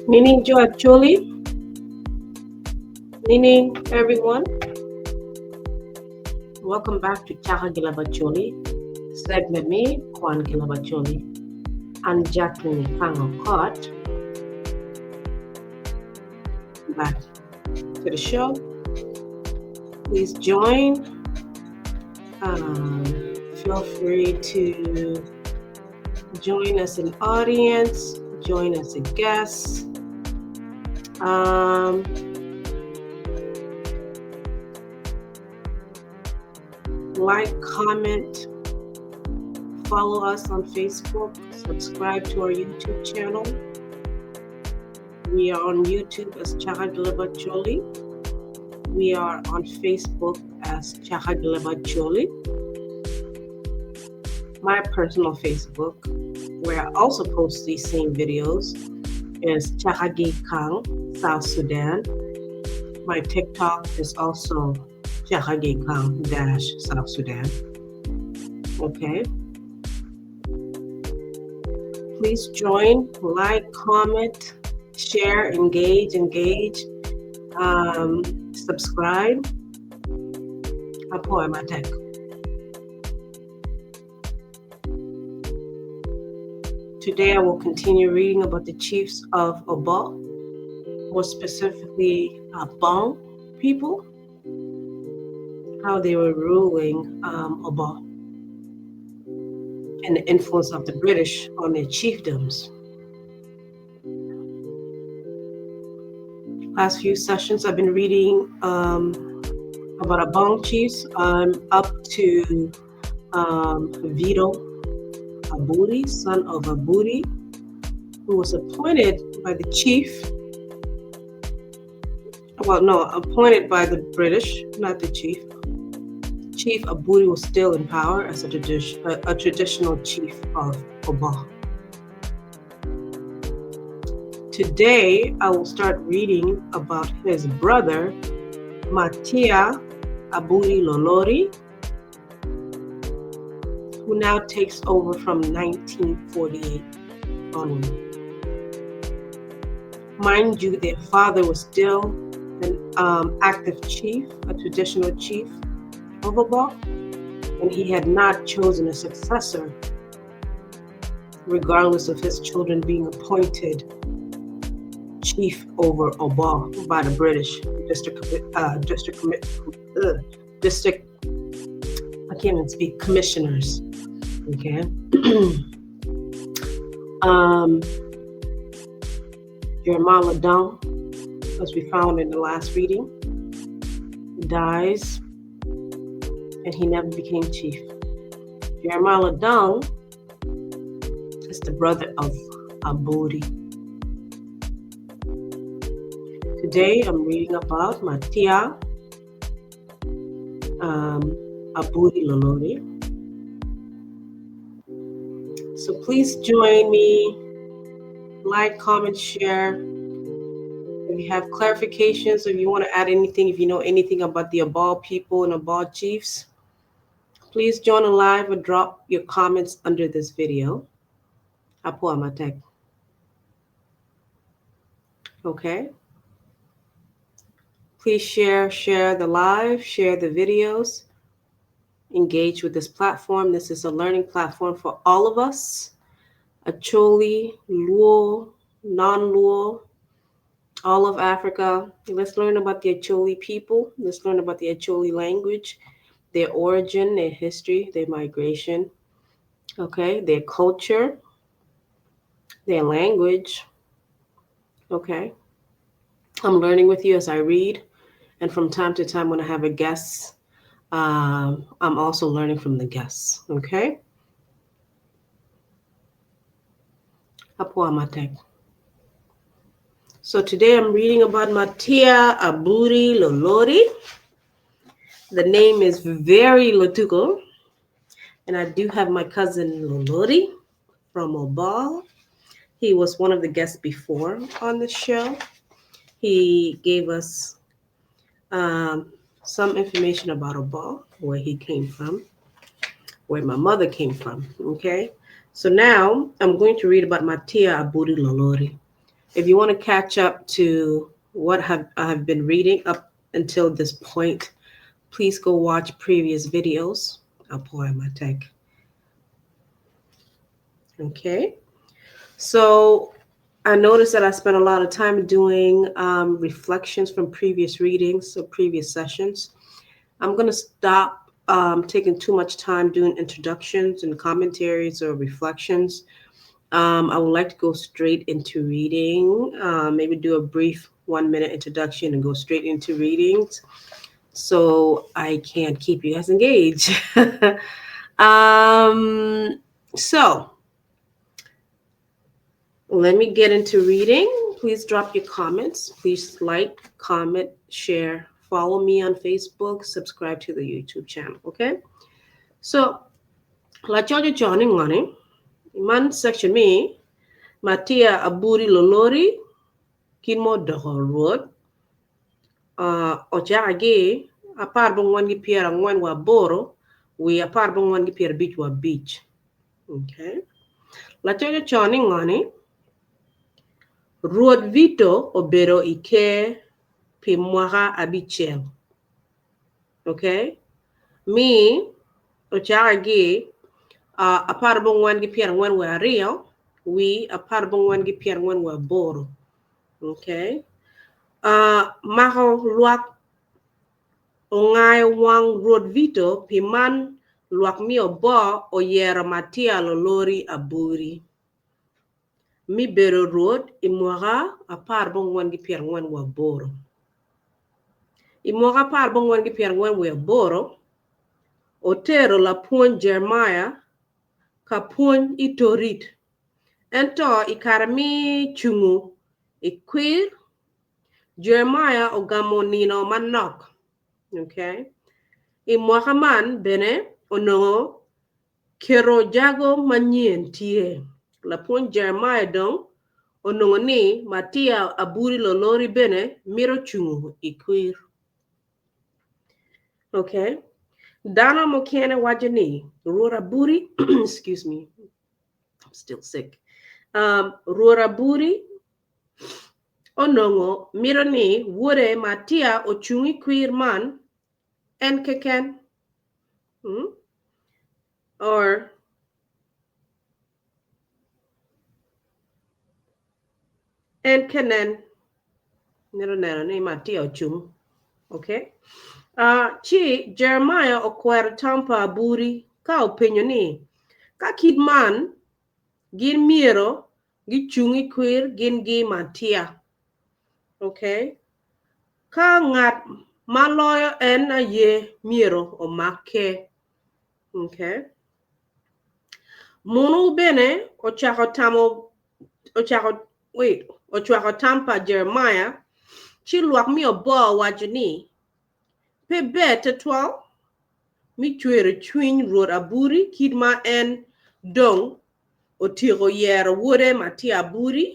Nining Jo Acholi. Nining everyone. Welcome back to Chaka Gilabacholi. Segment me, Kwan Gilabacholi. I'm Jacqueline Kangokot. Back to the show. Please join. Feel free to join as an audience, join as a guest. Like, comment, follow us on Facebook, subscribe to our YouTube channel. We are on YouTube as Chaka Choli. We are on Facebook as Chaka Choli. My personal Facebook, where I also post these same videos, is Chahagi Kang, South Sudan. My TikTok is also Chahagi Kang dash South Sudan. Okay. Please join, like, comment, share, engage, subscribe. Apo Amatek. Today I will continue reading about the chiefs of Obbo, more specifically Abong people, how they were ruling Obbo and the influence of the British on their chiefdoms. Last few sessions I've been reading about Abong chiefs. I'm up to Vito Aburi, son of Aburi, who was appointed by the chief. Well, no, appointed by the British, not the chief. Chief Aburi was still in power as a traditional chief of Obbo. Today, I will start reading about his brother, Mattia Aburi Lolori, who now takes over from 1948 onward. Mind you, their father was still an active chief, a traditional chief of Obbo, and he had not chosen a successor, regardless of his children being appointed chief over Obbo by the British district, district. I can't even speak, commissioners. Okay. Jeremiah Ladon, as we found in the last reading, dies, and he never became chief. Jeremiah Ladon is the brother of Aburi. Today I'm reading about Mattia Aburi Lolori. So please join me, like, comment, share. If you have clarifications, if you want to add anything, if you know anything about the Obbo people and Obbo chiefs, please join the live or drop your comments under this video. Apo Amatek. Okay. Please share the live, share the videos, engage with this platform. This is a learning platform for all of us. Acholi, Luo, non-Luo, all of Africa. Let's learn about the Acholi people. Let's learn about the Acholi language, their origin, their history, their migration, okay, their culture, their language, okay. I'm learning with you as I read, and from time to time when I have a guest, I'm also learning from the guests, okay? Apo Amatek. So today I'm reading about Mattia Aburi Lolori. The name is very Lotuko, and I do have my cousin Lolori from Obbo. He was one of the guests before on the show. He gave us some information about Obbo, where he came from, where my mother came from. Okay, so now I'm going to read about Matia Aburi Lolori. If you want to catch up to what have I have been reading up until this point, please go watch previous videos. I'll pull out my tech. Okay, so I noticed that I spent a lot of time doing um, reflections from previous readings or previous sessions. I'm going to stop um, taking too much time doing introductions and commentaries or reflections. Um, I would like to go straight into reading, uh, maybe do a brief one minute introduction and go straight into readings so I can keep you guys engaged. um, so let me get into reading. Please drop your comments. Please like, comment, share, follow me on Facebook, subscribe to the YouTube channel. Okay. So, lacoc ocono ni ngoni, man section me, Matia Aburi Lolori, kit ma odoko Rwot, uh, ocako apar ki 48 wi 45. Okay. Lacoc ocono ni ngoni, Rwot Vito obedo i ker pi mwaka abicel. Okay. Mi ocako ki uh, 42 wi 48. Okay. Uh, mako lwak ongayo wang Rwot Vito pi man lwak mi obo oyero Matia Lolori Aburi. Mi bedo Rwot i mwaka 48. I mwaka 48 otero lapwony Jeremiah ka pwony i Torit. Ento i kare mi cungu i kwir, Jeremiah ogamo nino manok. Okay. I mwaka man bene onongo keto jago manyen tye. Lapwony Jeremiah dong onongo ni Matia Aburi Lolori bene mito cungu i kwir. Okay. Dano mukene waco ni Rwot Aburi, excuse me, I'm still sick. Um, Rwot Aburi onongo mito ni wode Matia ocung i kwir man en keken. Hmm? Or en kenen mito neno ni Matia ocung. Okay. Uh, ci Jeremiah okwero tam pa Aburi ka openyo ni ka kit man gin myero gicung i kwir gin gi Matia. Okay. Ka ngat ma loyo en aye myero omak ker. Okay. Munu bene ocako tamo ocako wait ocwako tam pa Jeremiah ci lwak mi obo owaco ni pe ber tutwal mi cwero cwiny Rwot Aburi kit ma en dong otyeko yero wode Matia Aburi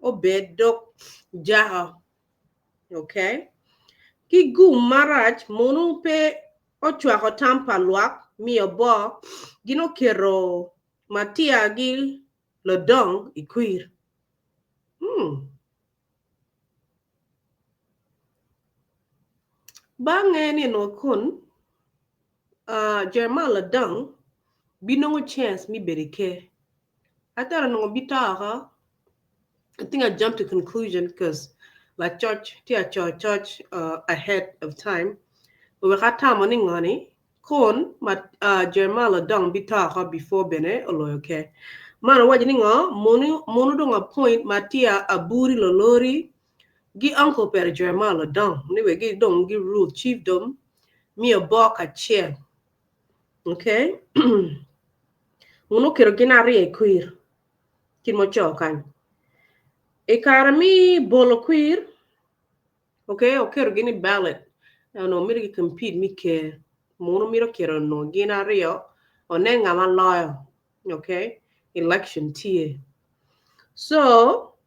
obed dok jako. Okay. Ki gum marac munu pe ocwako tam pa lwak mi obo gin oketo Matia gi Lodong i kwir. Hmm. Bange nino kun uh, Jeremiah Lodong binongo chance mi bedo i ker. I thought onongo bito oko. I think I jumped to conclusion because lacoc tye aco coc uh, ahead of time. Wek atamo ni ngoni kun ma uh, Jeremiah Lodong bito oko before bene oloyo ker. Man owaco ni ngo munu, munu dong appoint Matia Aburi Lolori gi uncle pere Jeremiah Lodong ni wek gi dong gi rule chiefdom mi obo kacel. Okay? Munu oketo gin aryo i kwir kit ma oco kany. I kare mi bolo kwir, okay, oketo gin i ballot, onongo mito gi compete mi ker. Munu mito keto onongo gin aryo onen nga ma loyo. Okay? Election tye. So,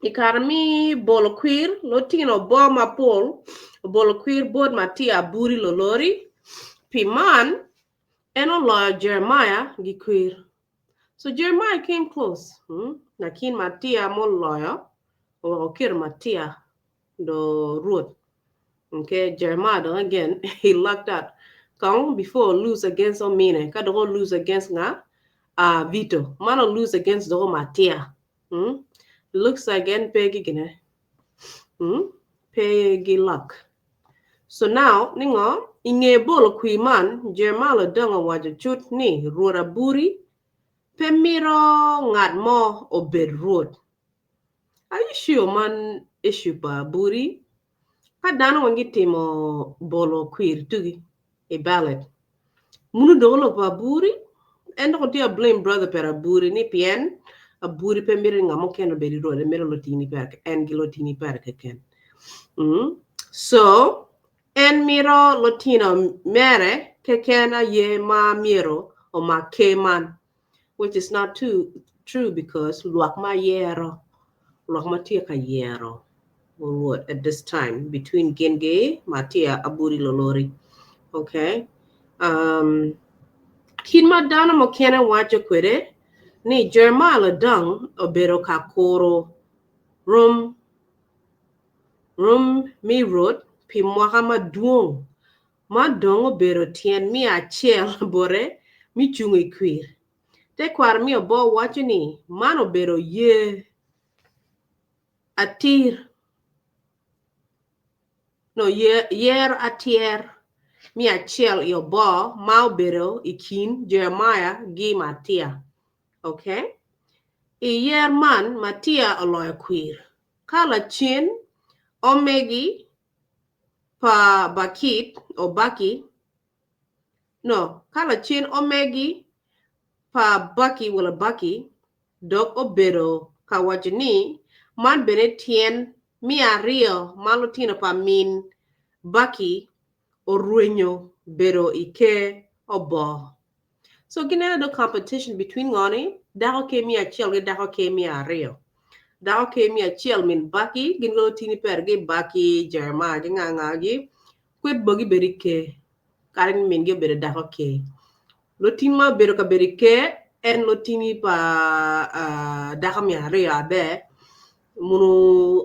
i kare mi bolo kwir, lutino obo mapol obolo kwir bot Matia Aburi Lolori. Pi man, En oloyo Jeremiah gi kwir. So Jeremiah came close. Lakin Matia muloyo oweko oketo Matia do Rwot. Okay, Jeremiah dong again he lucked out. Kong before lose against omine, ka dok o lose against nga? Vito. Man o lose against doko Matia. Looks like en pe gi gine. Pe gi luck. So now, ningo, i nge bolo kwir man, Jeremiah Lodongo owaco cut ni Rwot Aburi pe mito ngat mo obed Rwot. Are you sure man issue pa Aburi? Ka dano weng gitimo bolo kwir tugi i ballot, munu doko lok pa Aburi? En dok tye ka blame brother pere Aburi ni pien Aburi pe mito ni ngat mukene obed Rwot, en mito lutini pere, en ki lutini pere keken. So, en mito lutino mere keken aye ma myero omak ker man, which is not too true because lwak ma yero, lwak ma tye ka yero Rwot at this time between gin gi Matia Aburi Lolori. Okay. Kit ma dano mukene waco kwede ni Jeremiah Ladang obedo ka kuro rom rom me Rwot pi mwaka madwong ma dong obedo tyen miya acel bote me cung i kwir. Tekwaro me oboo waco ni man obedo yer atir, no, yer atyer me acel i oboo ma obedo i kin Jeremiah gi Matia. Okay? I yer man, Matia oloyo kwir. Ka lacen, omegi pa Bakit, o Baki, no, ka lacen omegi pa Baki wala Baki dok obedo ka waco ni man bene tyen me aryo ma lutino pa min Baki orwenyo bedo i ker oboo. So gineno dong competition between ngo ni dako ker me acel ki dako ker me aryo. Dako ker me acel min Baki gin ki lutini pergi Baki, Jeremiah ki nga nga gi kwed bogi bedo i ker kadi ni mingi obedo dako ker. Lutini ma obedo ka bedo i ker en lutini pa dako me aryo aber munu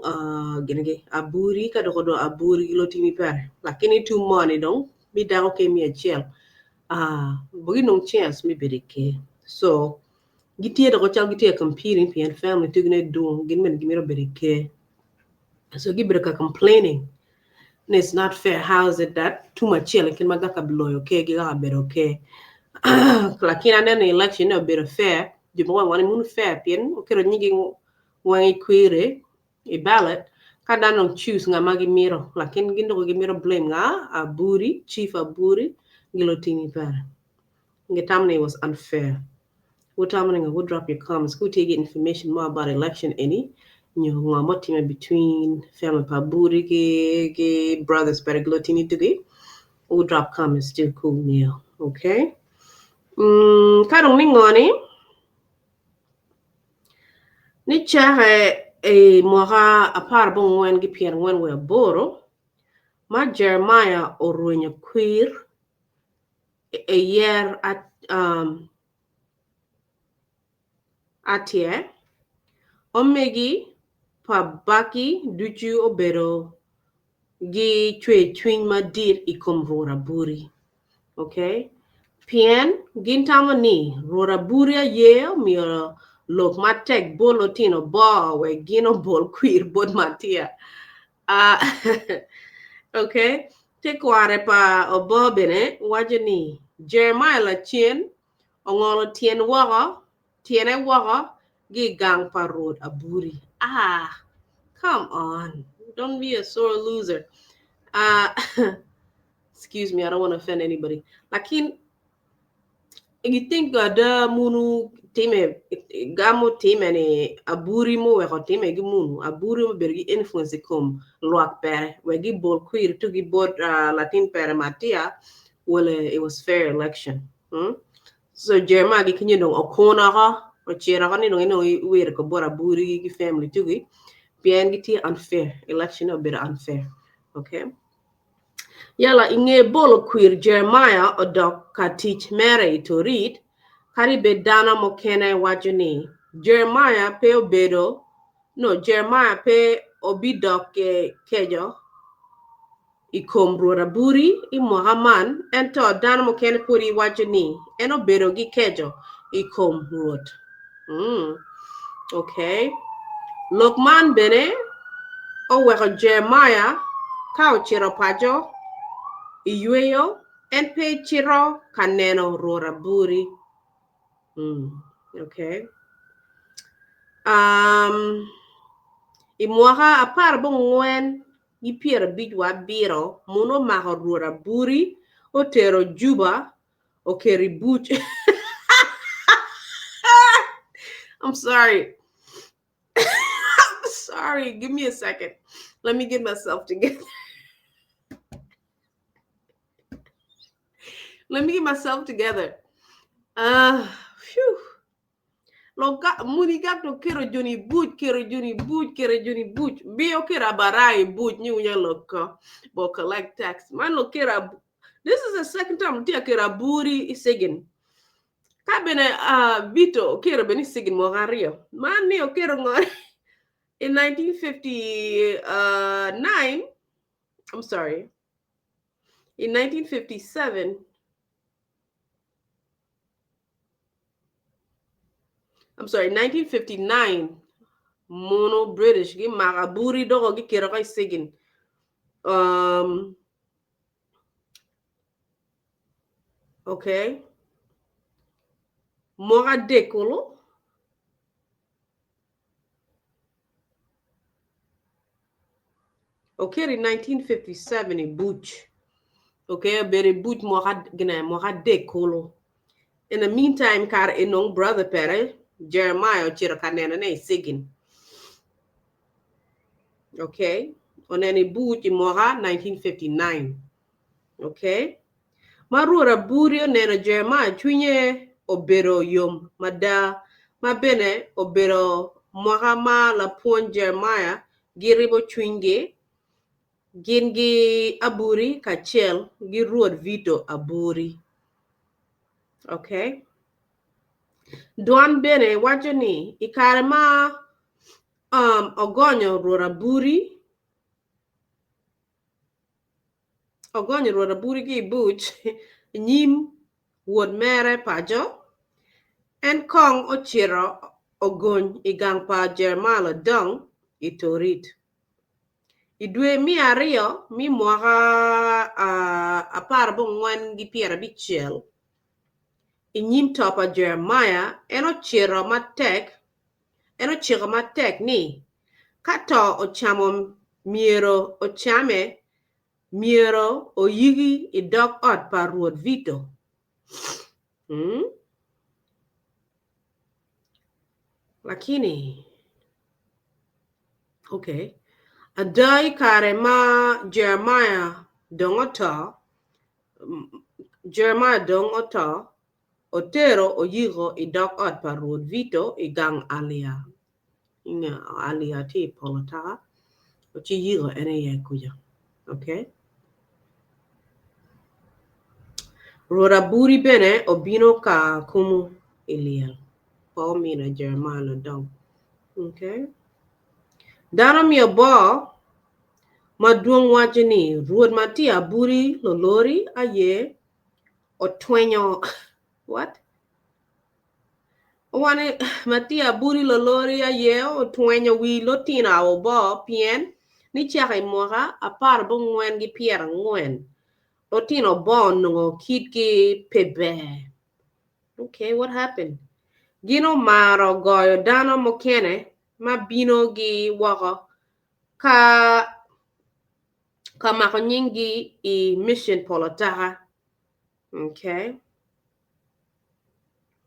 gin gi Aburi ka dok odong Aburi ki lutini pere lakini tung moni dong mi dako ker me acel bogi nong chance me bedo i ker so gitye dok cal gitye ka competing pien family tugine dwong gin bene gimito bedo i ker so gibedo ka complaining ni it's not fair how is it that tum acel kit ma gaka biloyo ker ki gaka bedo ker lakini aneno ni election ni obedo fair jo mogo waco ni munu fair pien oketo nyingi weng i kwiri i ballot ka dano dong choose nga ma gimito lakin gin dong gimito blame nga Aburi chief Aburi gi lutini pere gitamo ni it was unfair wutamo ni ngo wu drop your comments ka wutye ki information more about election eni nyo ngo ma otime between family pa Aburi ki ki brothers pere ki lutini tugi wu drop comments too ka wungeyo okay ka dong ni ngo ni Nicake i mwaka aparbongwen ki pyerangwen wiye aboro, ma Jeremia orwenyo kwir i yer atyer, omegi pa Baki ducu obedo gi cwercwiny madit i kom Rwot Aburi. Okay? Pien gin tamo ni Rwot Aburi aye omiyo lok matek bot lutino boo wek gin obol kwir bot Matia. Uh, okay? Tekware pa oboo bene waco ni Jeremiah lacen ongolo tyen woko, tyene woko gi i gang pa Rwot Aburi. Ah, come on. Don't be a sore loser. Excuse me, I don't want to offend anybody. Lakin you think ada munu time gamo time ni aburi mo weko time gi munu aburi mo bedo gi influence i kom lwak pere wek gibol kwir to gibot latin pere Matia wele it was fair election. So Jeremiah gi kinyo dong okun oko ocito oko ni dong inongo iwiro ko bot aburi gi family tugi pien gitye unfair election obedo unfair. Okay. Yala i nge bolo kwir Jeremia odok ka tic mere i Torit, kadi bed dano mukene waco ni Jeremia pe obedo no Jeremia pe obidok keco i kom Rwot Aburi i mwaka man, ento dano mukene pwod waco ni en obedo ki keco i kom Rwot. Mm. Okay. Lok man bene oweko Jeremia ka ocito paco i yweyo, en pe cito ka neno Rwot Aburi. Mm. Okay. Um, I mwaka 14 gi 57 munu omako Rwot Aburi otero Juba oketo i buc. I'm sorry. I'm sorry. Give me a second. Let me get myself together. Let me get myself together. Uh, phew. Loka muni gak to kero joni buc kero joni buc kero joni buc bio kero abara i buc ni unya loko bo collect tax man lo kero this is the second time tia kero aburi i sigin ka bene uh, Vito okero bene i sigin mwaka aryo man ni okero ngore in 1959 I'm sorry in 1957 I'm sorry, 1959 mono British gimako aburi doko giketo ka i cigin. Um, okay. Mwaka adek kulu. Oketo i 1957 i buc. Okay, obedo i buc mwaka gine mwaka adek kulu. In the meantime, kare enong brother pere Jeremiah ocito ka nenone i cigin. Okay, oneno i buc i mwaka 1959. Okay, ma Rwot Aburi oneno Jeremiah cwinye obedo yom mada, ma bene obedo mwaka ma lapwony Jeremiah giribo cwinygi gin gi Aburi kacel gi Rwot Vito Aburi. Okay. Dwan bene waco ni i kare ma um, ogonyo Rwot Aburi ogonyo Rwot Aburi ki i buc i nyim wod mere paco, en kong ocito ogony i gang pa Jeremiah Ladong i Torit. I dwe me aryo me mwaka apar abongwen ki pyerabicel, i nyim to pa Jeremiah, en ocito matek en ociko matek ni ka to ocamo myero ocame myero oyiki i dog ot pa Rwot Vito. Hmm? Lakini okay. Ada i kare ma Jeremiah dong oto, Jeremiah dong oto, otero oyiko i dog ot pa Rwot Vito i gang Alia. Inge Alia tye i polo otaka, ci yiko en iye kuca. Okay. Rwot Aburi bene obino ka kumu i lyel pa omina Jeremiah Lodong. Okay. Dano miyo bor madwong waco ni Rwot ma tye Aburi Lolori aye otwenyo what? Owani ma tye Aburi Lolori aye otwenyo wi lutino awo pien nicako i mwaka 14 ki 40 lutino bo onongo kitgi pe ber. Okay, what happened? Gin omaro goyo dano mukene ma bino gi woko ka ka mako nyinggi i mission pol otaka. Okay.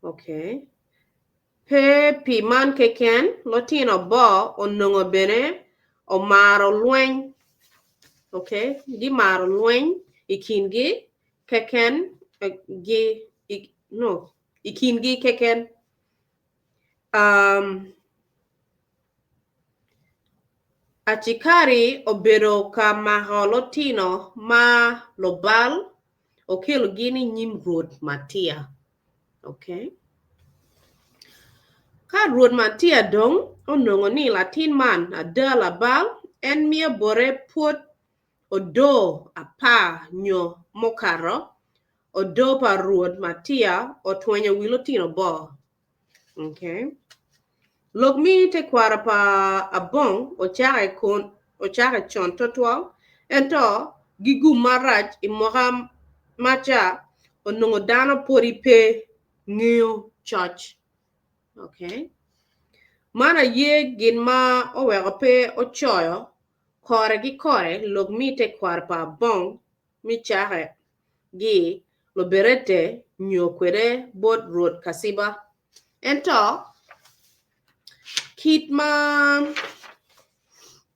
Okay. Pe pi man keken, lutino bo onongo bene omaro lweny. Okay, gimaro lweny i kingi keken gi i, no, i kingi keken. Um, Acikari obedo ka mako lutino ma lubal okelogi i nyim Rwot Matia. Okay. Ka Rwot Matia dong onongo ni latin man ada labal, en miyo bote pwod odoo apar nyo mukato, odoo pa Rwot Matia otwenyo wi lutino bo. Okay. Lok me tekwaro pa Abong ocake con twatwal, ento gigum marac i mwaka maca onongo dano pwodi pe ngeyo coc. Okay. Man aye gin ma oweko pe ocoyo kore ki kore lok me tekwaro pa Abong me cake gi Luberete nyo kwede bot Rwot Kaciba. Ento, kit ma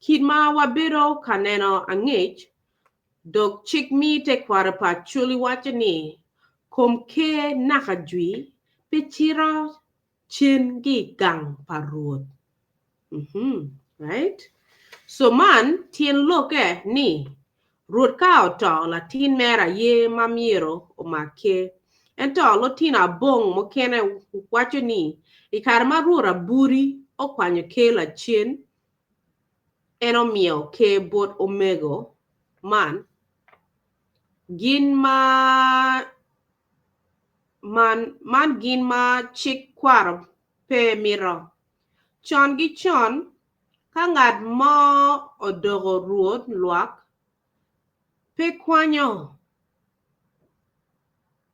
kit ma wabedo ka neno angec, dog cik me tekwaro pa Acholi waco ni, Kom ker naka jwi pe cito cen ki i gang pa Rwot. Right? So man tyen lokke ni Rwot ka oto latin mere aye ma myero omak ker. Ento lutino abong mukene waco ni i kare ma Rwot Aburi okwanyo ker lacen en omiyo ker bot omego man gin ma Man, man gin ma cik kwaro pe mito. Con ki con, ka ngat mo odoko rwod lwak, pe kwanyo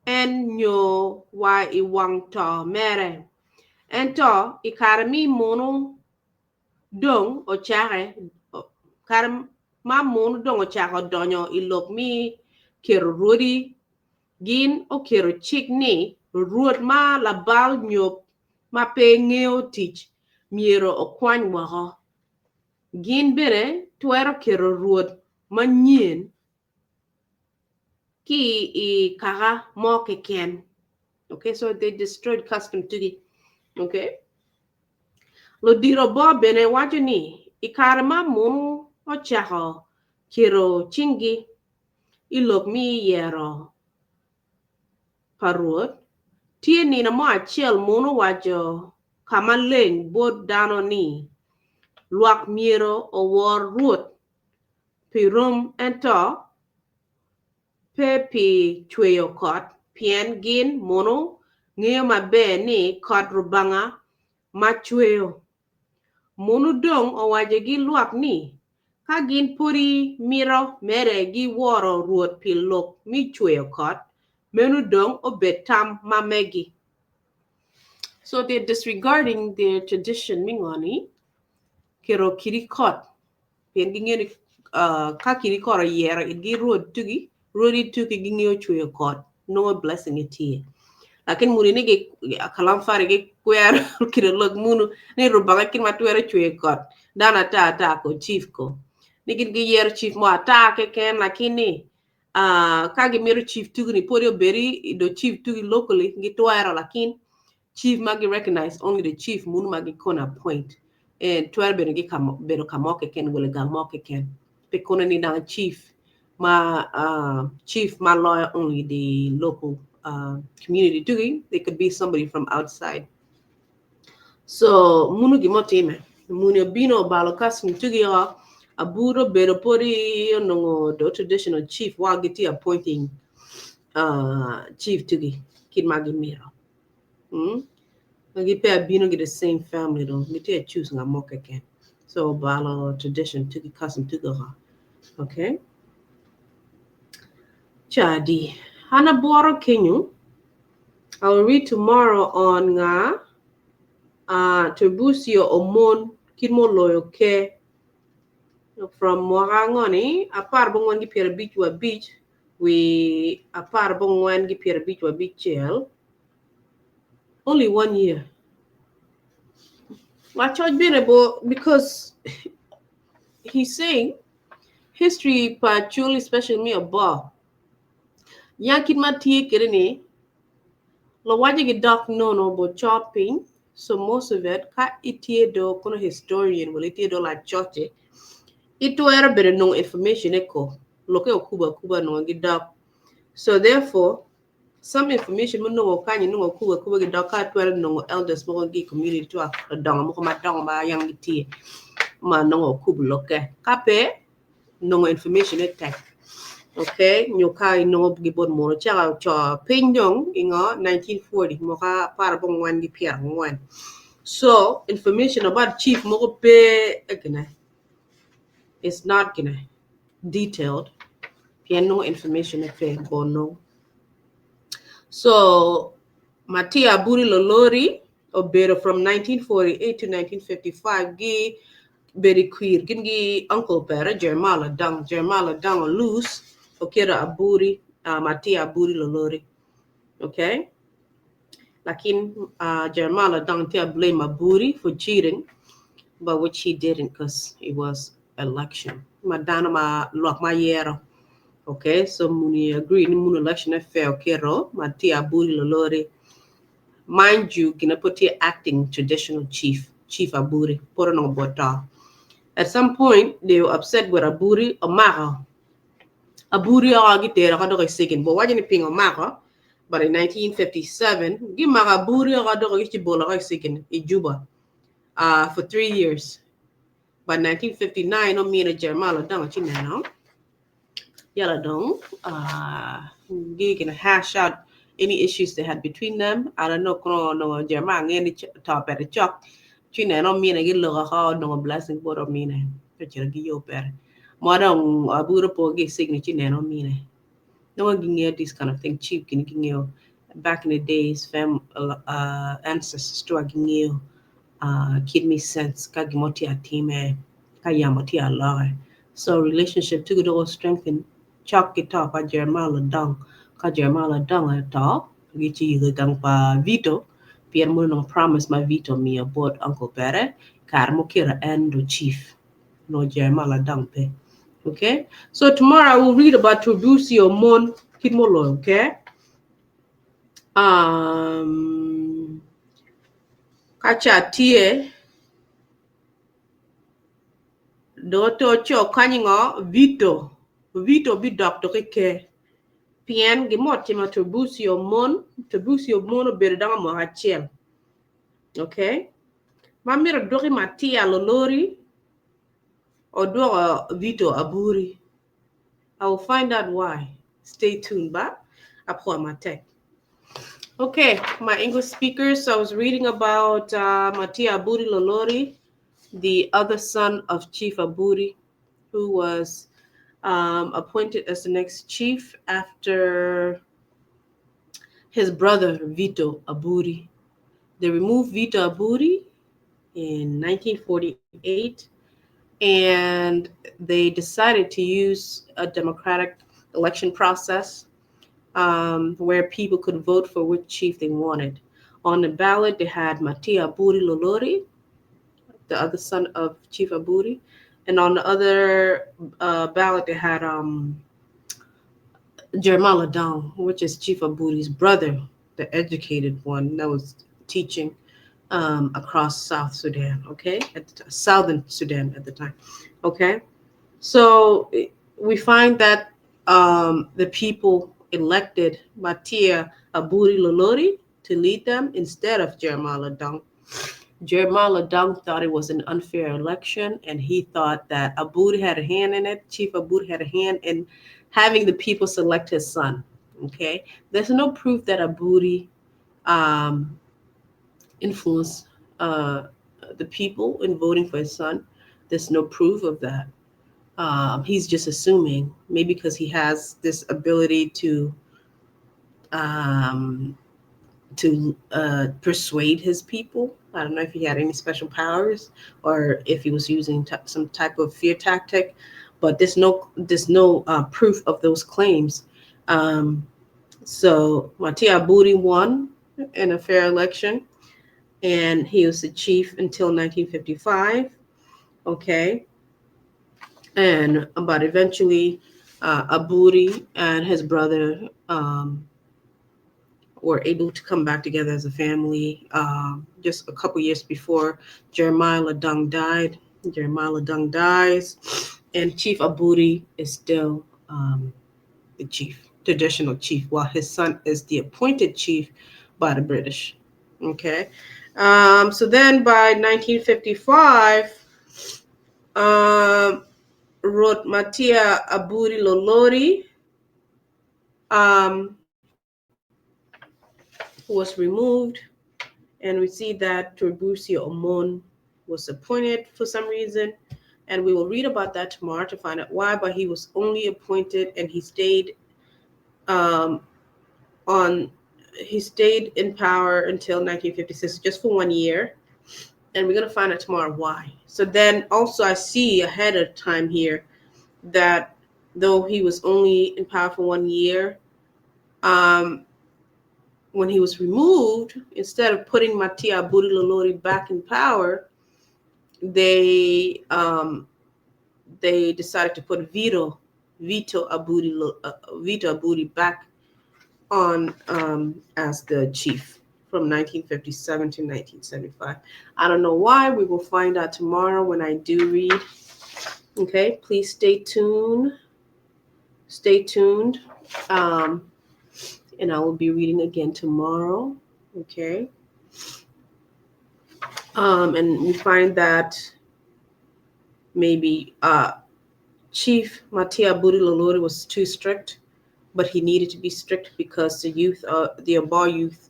en nyo wa i wang to mere. Ento i kare me munu dong ocake, kare ma munu dong ocako donyo i lok me keto rwodi Gin oketo cik ni rwot ma labal nyo ma pe ngeyo tic myero okwany woko. Gin bene twero keto rwot manyen ki i kaka mo keken. Okay, so they destroyed custom tugi. Okay. Ludito bor bene waco ni i kare ma munu ocako keto cinggi i lok me yero pa Rwot, tye nino mo acel munu owaco ka maleng bot dano ni, Lwak myero owor Rwot pi rom ento pe pi cweyo kot, pien gin munu ngeyo maber ni kot Rubanga ma cweyo. Munu dong owacogi lwak ni, ka gin pudi mito mere giworo Rwot pi lok me cweyo kot, meno dong obed tam ma megi. So they're disregarding their tradition me ngo ni keto kidi kot pien gingeyo ni ka kidi kot oyero itgi rwod tugi, rwodi tugi gingeyo cweyo kot nongo blessing tye. Lakin muni ni kalam fari gikwero kite lok munu ni Rubanga kit ma twero cweyo kot dano ata ata ko chief ko ni gin giyero chief mo ata keken lakin ni ka gimito chief tugi ni pwod obedi do chief tugi locally gitwero lakin Chief ma gi recognize only the chief munu ma gi kono appoint and twero bedo gi bedo ka mo keken wala gang mo keken pe kono ni dang chief ma uh, chief ma loyo only the local community tugi they could be somebody from outside so munu gimo time muni obino obalo custom tugi o aburo bedo podi onongo do traditional chief wa gitye appointing chief tugi kit ma gimito. Mm? Magi pe abino gi the same family though. Gitye a choose nga mo keken. So balo tradition tugi custom tugi oko. Okay. Chadi. An abworo kenyu. I will read tomorrow on nga Trebusio Omon kit mo loyo ke from mwaka angoni apar bongwen gi 55 wi 14 gi 56. Only one year. Wacoc bene bo because he's saying history pa Acholi especially me Oboo nya kit ma tye kwede ni luwaco gidok nono bo co piny so most of it ka itye do kono historian wala itye do lacoce. Itwero bene nongo information ne ko lokke okubo akuba nongo gi dok. So therefore, some information ma nongo kany inongo okubo akuba gi dok ka atwero nongo elders mogo gi i community twak ludongo mogo madongo ma yang gitye ma nongo okubo lokke. Ka pe, nongo information ne tek. Okay, nyo ka inongo gi bot munu cako co piny dong i ngo 1940 mwaka 14 gi 40. So information about chief mogo pe gine. It's not gine detailed pien nongo information ne pe bo nongo. So Matia Aburi Lolori obedo from 1948 to 1955 gi bedo i kwir gin gi uncle pere Jeremiah Ladang. Jeremiah Ladang Olus oketo Aburi uh, Matia Aburi Lolori. Okay? Lakin uh, Jeremiah Ladang tye blame Aburi for cheating, but which he didn't because it was election. Ma dano ma lwak ma yero. Okay, so muni agree ni munu election e fair oketo Matia Aburi Lolori. Mind you, gina pud tye acting traditional chief, Chief Aburi, pud onongo bot to. At some point, they were upset with Aburi, omako. Aburi oko gitero oko dok i Sigin. Bo waco ni pingo omako, but in 1957, gimako Aburi oko dok gicibolo oko i Sigin, i Juba, for 3 years. But 1959, omine Jeremiah Ladongo ci neno, yala dong, gi gonna hash out any issues they had between them. I don't know kono onongo Jeremiah ngeyo ni to pere cok. Ci neno omine giloko oko onongo blessing bot omine. Ocito gi yo pere. Mo dong Aburi po gi signi ci neno omine. No one gi this kind of thing chief gini gi back in the days fam ancestors to gi ngeyo kidney sense ka gimo tye atime ka yamo tye aloke. So relationship to go strengthen chok ki to pa Jeremiah Ladong ka Jeremiah Ladong to gi ci yugo gang pa Vito pien mono nongo promise ma Vito miyo bot uncle pere kare mukiro en do chief no Jeremiah Ladong pe. Okay, so tomorrow I will read about Trabusio Mon Kitmolo, okay? Kacha tie do to cho kanyi Vito Vito bi dok to ke pien gimo timo Trabusio Mon Trabusio Mon obedo dano mwaka achiel. Okay? Ma mito doki Matia Lolori odwoko Vito Aburi. I will find out why. Stay tuned, ba? Apua matek. Okay, my English speakers. So I was reading about Matia Aburi Lolori, the other son of Chief Aburi, who was appointed as the next chief after his brother Vito Aburi. They removed Vito Aburi in 1948 and they decided to use a democratic election process where people could vote for which chief they wanted. On the ballot, they had Matia Aburi Lolori, the other son of Chief Aburi, and on the other ballot, they had Jeremiah Ladong, which is Chief Aburi's brother, the educated one that was teaching across South Sudan, okay, at the Southern Sudan at the time, okay. So we find that the people elected Matia Aburi Lolori to lead them instead of Jeremiah Ladong. Jeremiah Ladong thought it was an unfair election, and he thought that Aburi had a hand in it. Chief Aburi had a hand in having the people select his son. Okay, there's no proof that Aburi influenced the people in voting for his son. There's no proof of that. He's just assuming, maybe because he has this ability to persuade his people. I don't know if he had any special powers or if he was using some type of fear tactic, but there's no proof of those claims. So Matia Aburi won in a fair election, and he was the chief until 1955. Okay, and but eventually, Aburi and his brother were able to come back together as a family just a couple years before Jeremiah Ladung died. Jeremiah Ladung dies. And Chief Aburi is still the chief, traditional chief, while his son is the appointed chief by the British. Okay. So then by 1955, wrote Mattia Aburi Lolori was removed. And we see that Tiburcio Omon was appointed for some reason. And we will read about that tomorrow to find out why. But he was only appointed and he stayed on he stayed in power until 1956, just for 1 year. And we're going to find out tomorrow why. So then also I see ahead of time here that though he was only in power for 1 year, when he was removed, instead of putting Mattia Aburi Lolori back in power, they decided to put Vito Aburi back on as the chief from 1957 to 1975. I don't know why. We will find out tomorrow when I do read. Okay, please stay tuned. Stay tuned. And I will be reading again tomorrow. Okay. And we find that maybe Chief Mattia Aburi Lolori was too strict, but he needed to be strict because the youth, the Abor youth,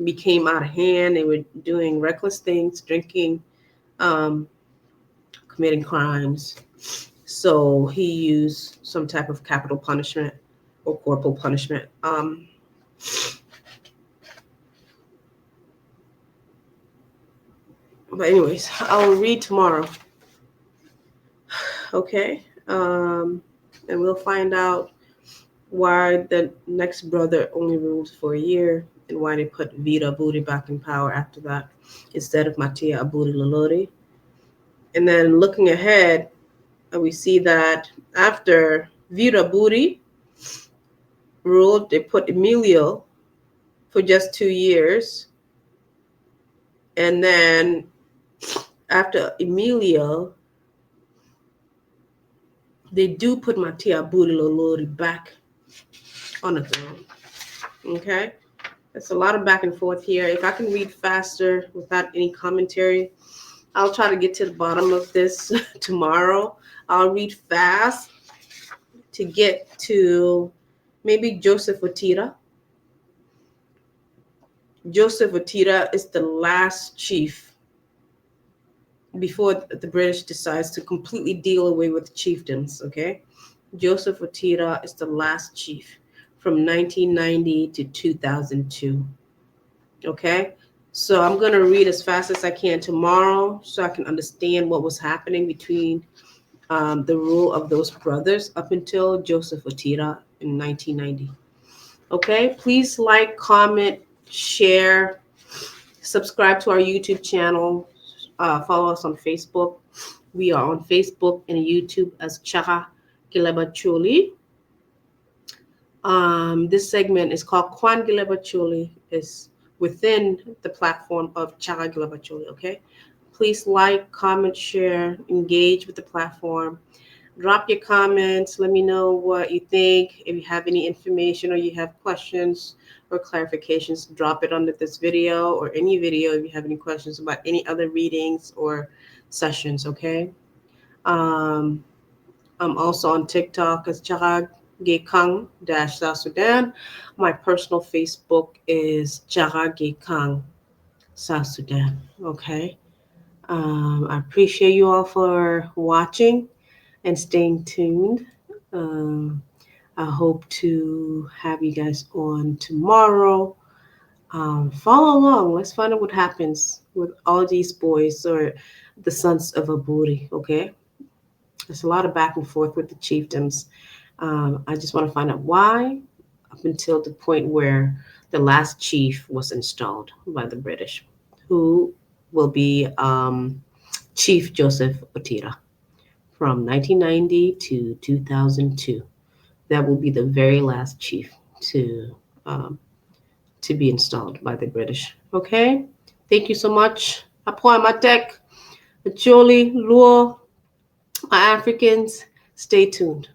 became out of hand. They were doing reckless things, drinking, committing crimes. So he used some type of capital punishment or corporal punishment. But anyways, I'll read tomorrow. Okay. And we'll find out why the next brother only ruled for a year and why they put Vito Aburi back in power after that instead of Mattia Aburi Lolori. And then looking ahead, we see that after Vito Aburi ruled, they put Emilio for just 2 years. And then after Emilio, they do put Mattia Aburi Lolori back on the throne. Okay? That's a lot of back and forth here. If I can read faster without any commentary, I'll try to get to the bottom of this tomorrow. I'll read fast to get to maybe Joseph Otira. Joseph Otira is the last chief before the British decides to completely deal away with chieftains, okay? Joseph Otira is the last chief from 1990 to 2002, okay? So I'm going to read as fast as I can tomorrow so I can understand what was happening between the rule of those brothers up until Joseph Otira in 1990. Okay, please like, comment, share, subscribe to our YouTube channel, follow us on Facebook. We are on Facebook and YouTube as Chaka Gileba Chuli. This segment is called Kwan Gileba Chuli. It's within the platform of Chaka Gileba Chuli, okay? Please like, comment, share, engage with the platform. Drop your comments. Let me know what you think. If you have any information or you have questions or clarifications, drop it under this video or any video if you have any questions about any other readings or sessions, okay? I'm also on TikTok as Chaka Gekang - South Sudan. My personal Facebook is Chaka Gekang South Sudan, okay? I appreciate you all for watching and staying tuned. I hope to have you guys on tomorrow. Follow along. Let's find out what happens with all these boys or the sons of Aburi, okay? There's a lot of back and forth with the chieftains. I just want to find out why up until the point where the last chief was installed by the British, who will be Chief Joseph Otira from 1990 to 2002. That will be the very last chief to be installed by the British. Okay? Thank you so much. Apoa Matek, Acholi, Luo, my Africans. Stay tuned.